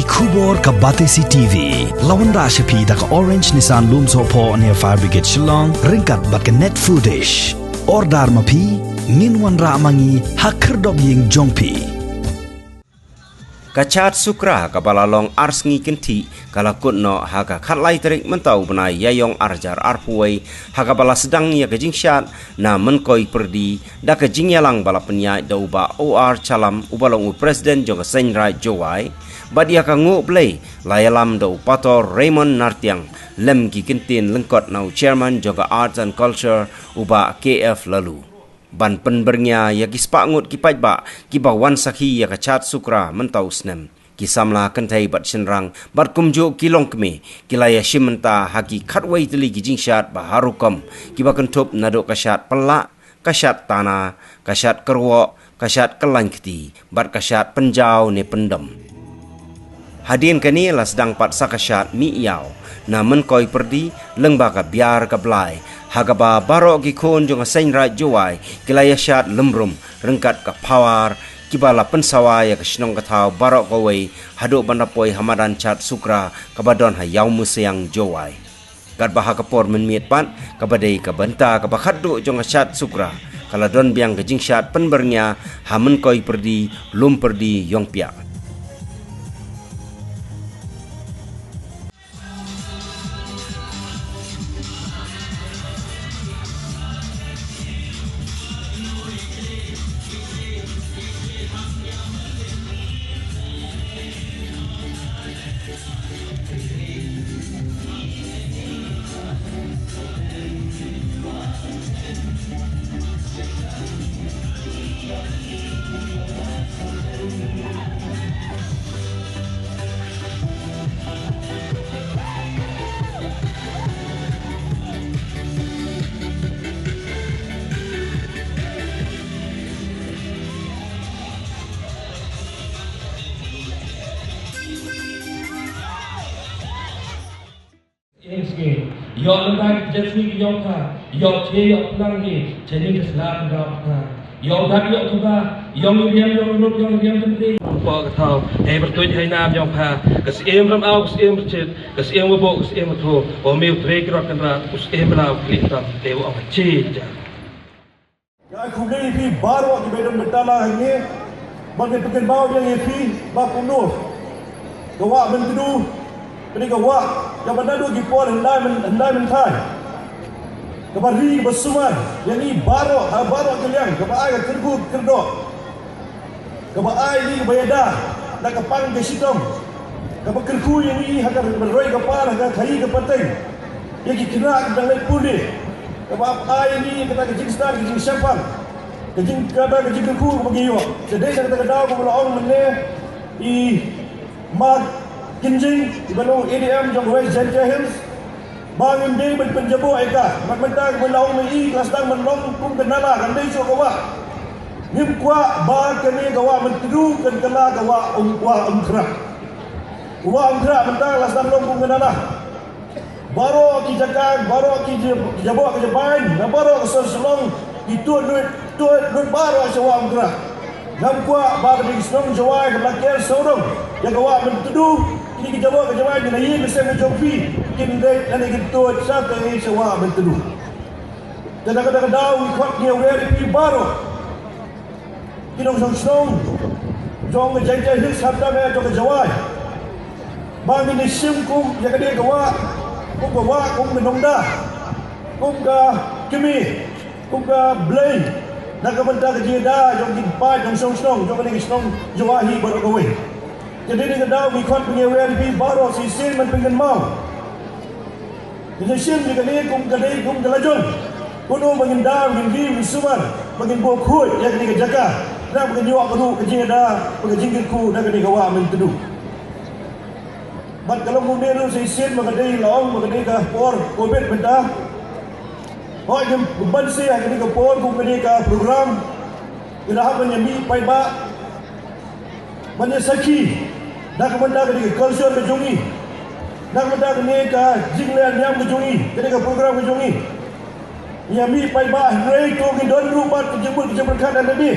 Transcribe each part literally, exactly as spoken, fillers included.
Khubor ka Batesi T V la wanrah sha phi da ka Orange Nissan Lumsohphoh near Fire Brigade Shillong, ryngkat bad ka Net Foodish. Order ma phi, ngin wanrah ma ngi ha khyrdop ïing jong phi. Ka Chat Sukra kaba la long ar sngi kynthih ka la kut noh ha ka khatlai tarik mynta u bnai Ïaiong arhajar arphew wei, ha kaba la sdang ïa ka jingshad na Mynkoi Pyrdi da ka jingïalang ba la pynïaid da u Bah O R Chalam uba long u President jong ka Seiñ Raij Jowai, bad ïa ka Nguh Blei la ïalam da u Pastor Raymond Nartiang, lem ki kyntien lyngkot na u Chairman jong ka Arts and Culture u Bah K F Laloo. Ban pynbyrngia ïa ki spah ngut ki paidbah kiba wan sakhi ïa ka Chat Sukra mynta u snem, ki samla kynthei bad shynrang bad kumjuh ki longkmie, ki la ïashim bynta ha ki khatwei tylli ki jingshad ba har rukom, kiba kynthup naduh ka shad pynlah, ka shad tana, ka shad kyrwoh, ka shad kyllain kti bad ka shad pynjaw ne pyndom. Hadien kane la sdang pat sa ka shad mih ïaw na Mynkoi Pyrdi lyngba ka Biar ka Blai, ha kaba baroh ki khun jong ka Seiñ Raij Jowai ki la ïashad lymrum ryngkat ka Pawar, kiba la pynsawa ïa ka shnong ka thaw baroh kawei haduh ban da poi ha madan Chat Sukra kaba don ha Ïawmusiang Jowai. Katba ha ka por mynmiet pat, kaba dei ka bynta kaba khatduh jong ka Chat Sukra, ka la don biang ka jingshad pynbyrngia ha Mynkoi Pyrdi, Lum Pyrdi, Ïongpiah. Ïoh lynda ki jait sngi ki ïong pha, ïoh che ïoh plang ki, che ning ka sla ka daw pha. Ïoh dat ïoh tuba, ïong ïa biang ïong lut ïong ïa biang tympi. Pok ka thaw, hei pyrtuit hei nam ïong pha, ka siem ram au, ka siem rchit, ka siem wa bok, ka siem wa tho, wa miu trei ki rot kan rat, u siem bla u klik tam, te wa ong chi ja. Nga ai khublei ïa phi baroh kiba don bynta lang hangne. Bad nga pynkynmaw biang ïa phi ba kumno ka Wah Myntdu, kane ka wah kaba naduh ki por hyndai myn, hyndai mynta, kaba ri kaba sumar ïa ngi baroh ha baroh ki liang, kaba ai ka kyrkhu kyrdoh, kaba ai ïa ngi kaba ïada na ka pang ka shitom, kaba kyrkhu ïa ngi ha ka roi ka par, ha ka khaii ka pateng, ïa ki khynnah kiba dang leit pule, kaba ai ïa ngi kata ka jingsdang ka jingshemphang, ka jing, kata ka jingkyrkhu kaba ngi ïoh. Te dei na kata ka daw kaba la ong mynne i Ma Kynjing iba long A D M jong West Jaintia Hills, ba ngim dei ban pynjaboh ïa ka. Bad mynta kaba la ong ma i, ka la sdang ban long kum ka nala, kan dei shuh ka wah. Ngim kwah ba kane ka Wah Myntdu kan kylla ka Wah Um, Wah Umkhrah. Wah Umkhrah mynta ka la sdang long kum ka nala. Baroh ki jaka, baroh ki ja-, ki jaboh ki jabain, na baroh ka sor Shillong, ki tuid lut, tuid lut baroh sha Wah Umkhrah. Ngam kwah ba ka dei ka shnong Jowai ka la ker sawdong ïa ka Wah Myntdu. Kine ki jaboh ki jabain ki la ïeng ka seng ka jong phi, kin dei lane kin tuid sha tei sha Wah Myntdu. Te na kata ka daw ngi khot, ngi wer ïa phi baroh ki nongshong shnong jong ka Jaintia Hills, khamtam eh jong ka Jowai, ba ngin ïa shim kum ïa kane ka wah kum ka wah, kum ka nongda, kum ka kmie, kum ka blei na ka bynta ka jingïada jong ki paid nongshong shnong jong kane ka shnong Jowai hi baroh kawei. Te dei na kata ka daw ngi khot, ngi wer ïa phi baroh shisien ban pynkynmaw. Ngi ïa shim ïa kane kum ka dei kum ka lajong. Kumno ba ngin da, ngin ri, ngin sumar, ba ngin buh khuid ïa kane ka jaka, na ba ngin ïoh ka ruh ka jingïada bad ka jingkyrkhu na kane ka Wah Myntdu. Bad ka long kumne ruh shisien ba ka dei, la ong ba ka dei ka por Covid mynta. Hooid, ngim ban seh ha kane ka por kum kane ka program, ngi la hap ban ïa mih paidbah ban ïa sakhi na ka bynta kane ka culture ka jong ngi, na ka bynta kane ka jingleh niam ka jong ngi, kane ka program ka jong ngi. Ïa mih paidbah, hynrei to ngi don ruh bad ka jingmut ka jingpyrkhat ha lade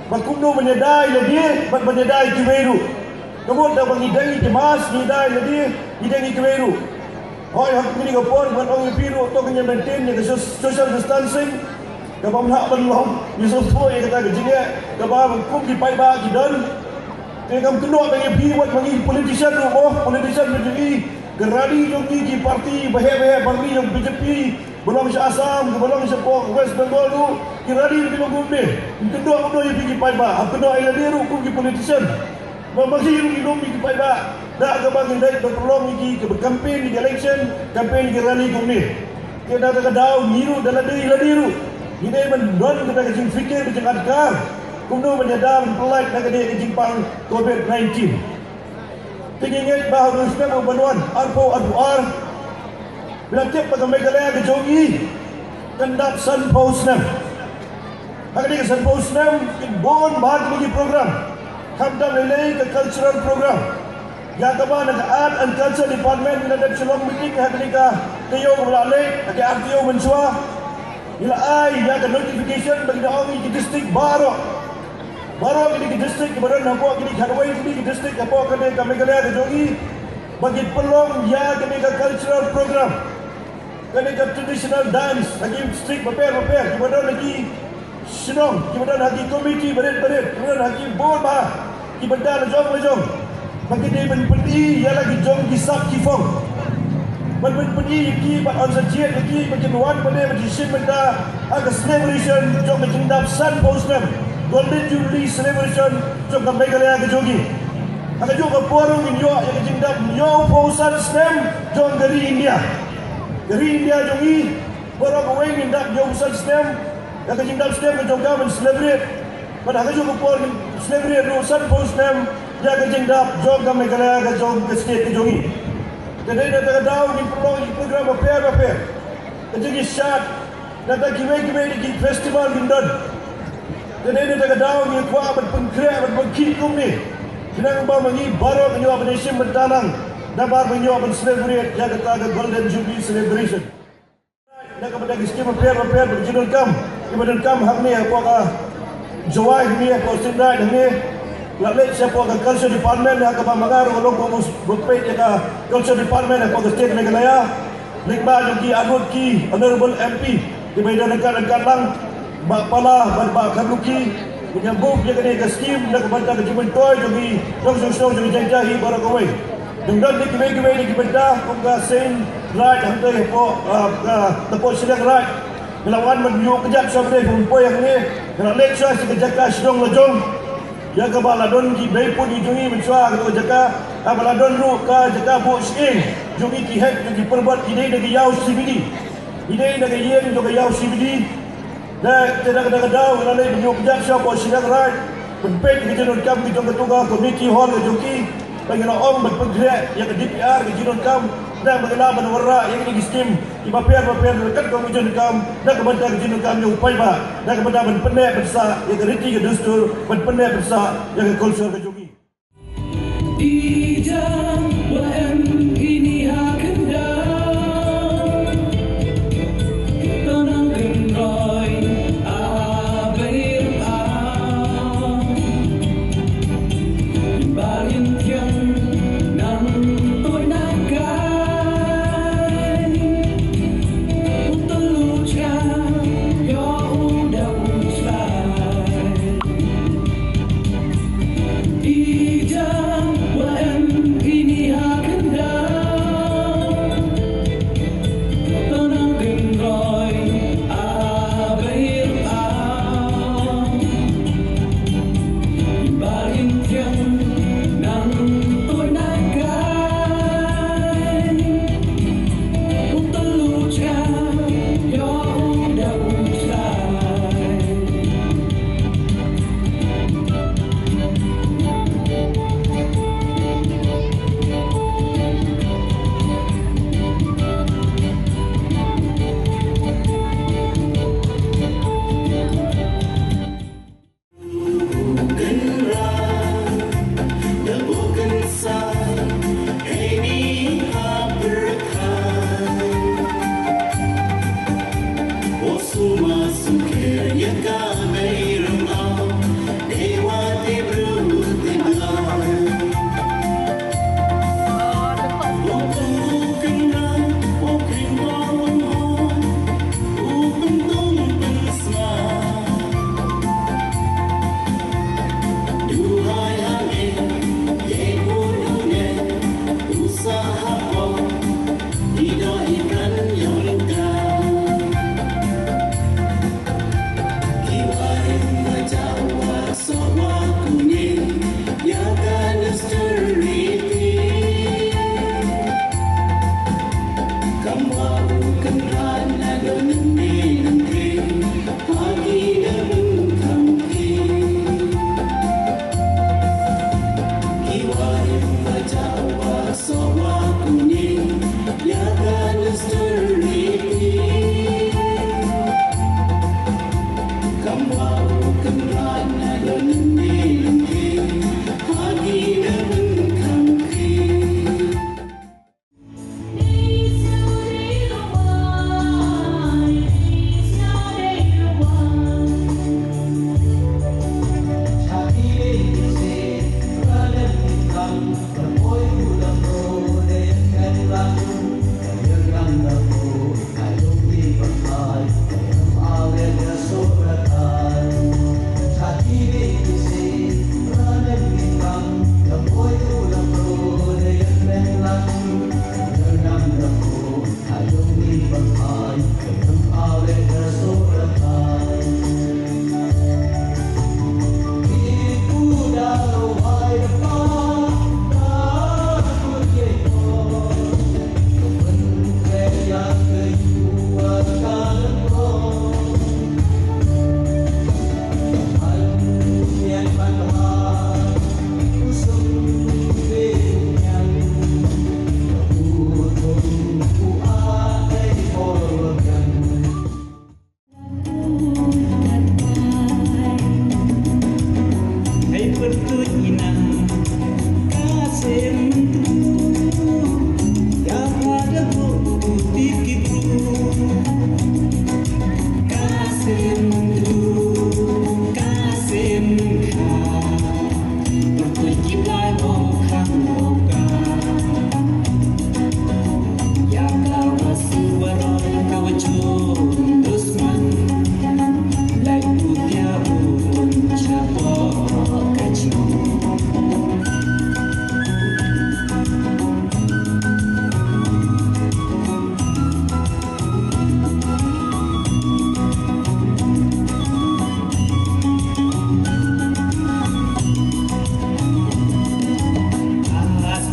ba kumno ban ïada ïa lade bad ban ïada ïa kiwei ruh. Ka mut da ba ngi dang ïa ki mask, ngi dang ïa lade, ngi dang ïa kiwei ruh. Hooid, ha kane ka por ban ong ïa phi ruh, to ngin ïa maintain ïa ka so-, social distancing. Kaba ym lah ban long, ngi sngewthuh ïa kata ka jingeh kaba kum ki paidbah ki don. Te ngam kynnoh tang ïa phi, wat ma ngi ki politician ruh mo, politician ruh jong ngi, ka rally jong ngi ki party baheh baheh, party jong B J P, ba long sha Assam, ba long shapoh West Bengal ruh, ki rally ruh ki long kumne. Ngam kynnoh kumno ïa phi ki paidbah, ngam kynnoh ïa lade ruh kum ki politician. Ba ma ngi ruh ngi lum ïa ki paidbah da kaba ngi leit ban pynlong ïa ki, kaba campaign ïa ki election, campaign ïa ki rally kumne. Te na kata ka daw ngi ruh da lade lade ruh ngi dei ban don kata ka jingfikir, ka jingadkar kumno ban ïada ban pyllait na kane ka jingpang covid nineteen. Te ngi ngeit ba ha u snem uban wan arphew arphew ar, phi la tip ba ka Meghalaya ka jong ngi kan dap sanphew snem. Ha kane ka sanphew snem kin bun bha kine ki program, khamtam lei lei ka cultural program. Ïa kaba na ka Art and Culture Department ngi la dep shu long meeting ha kane ka taïew kaba la leit, ha ki ar taïew mynshuwa. Ngi la ai ïa ka notification ba ngi da ong ïa ki district baroh, baroh kine ki district kiba don hapoh kine ki khatwei kine ki district hapoh kane ka Meghalaya ka jong ngi, ba kin pynlong ïa kane ka cultural program, kane ka traditional dance ha ki district bapher bapher kiba don ha ki shnong, kiba don ha ki committee barit barit, kiba don ha ki bun bah ki bynta la jong la jong. Ba ki dei ban pyni ïa la ki jong ki sap ki phong, ban ban pyni ïa ki, ban ong sa jied ïa ki ba kin wan ba dei ban shim bynta ha ka celebration jong ka jingdap sanphew snem, Golden Jubilee celebration jong ka Meghalaya ka jong ngi. Ha kajuh ka por ruh ngin ïoh ïa ka jingdap hynñiewphew san snem jong ka ri India. Ka ri India jong ngi baroh kawei ngin dap hynñiewphew san snem ïa ka jingdap snem ka jong ka, ban celebrate. Bad ha kajuh ka por ngin celebrate ruh sanphew snem ïa ka jingdap jong ka Meghalaya, ka jong ka state ka jong ngi. Te dei na kata ka daw ngin pynlong ïa ki program bapher bapher, ka jingïashad, nangta kiwei kiwei de ki festival ngin don. Te dei na kata ka daw ngi kwah ban pynkhreh, ban pynkit kumne, khnang ba ma ngi baroh ngin ïoh ban ïashim bynta lang, namar ba ngin ïoh ban celebrate ïa kata ka Golden Jubilee celebration. Na ka bynta ki skim bapher bapher ba ki jingdonkam, kiba donkam hangne hapoh ka Jowai hangne, hapoh State Night hangne. La leit shapoh ka Culture Department, ha kaba ma nga ruh nga long kum u ba peit ïa ka Culture Department hapoh ka State Meghalaya. Lyngba jong ki arngut ki honorable M P kiba ïadon ryngkat ryngkat lang, Bah Pala bad Bah Kharlukhi, ba ki ïa move ïa kane ka skim na ka bynta ka jingmyntoi jong ki nongshong shnong jong ki Jaiñtia hi baroh kawei. Dang don de kiwei kiwei de ki bynta kum ka Saint Ride hangtei hapoh, ah, ka, hapoh Shillong Ride. Nga la wan ban ïuh kjat shuwa ba dei ban poi hangne, nga la leit shuwa sha ka jaka shnong la jong, ïa kaba la don ki dei pun ki jong ngi mynshuwa ha ka jaka, haba la don ruh ka jaka buh shyieng jong ngi ki heh jong ki pyrbat, ki dei na ka Ïaw C B D. Ki dei na ka ïing jong ka Ïaw C B D. Te, te na ka, na ka daw nga la leit ban ïuh kjat shuwa hapoh Shillong Ride ban peit ïa ka jingdonkam ka jong katu ka community hall ka jong ki. Ba ngi la ong ban pynkhreh ïa ka D P R ka jingdonkam, khnang ba ngi lah ban wanrah ïa kine ki skim kiba pher bapher ryngkat ka jingdonkam, na ka bynta ka jingdonkam jong u paidbah, na ka bynta ban pynneh pynsah ïa ka riti ka dustur, ban pynneh pynsah ïa ka culture ka jong ngi. Ija wa em ini ha kynda. Tonang kynroi a bai a. Barin thiang nang tuid na kai. U tulu cha yo u da u slai.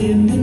Kin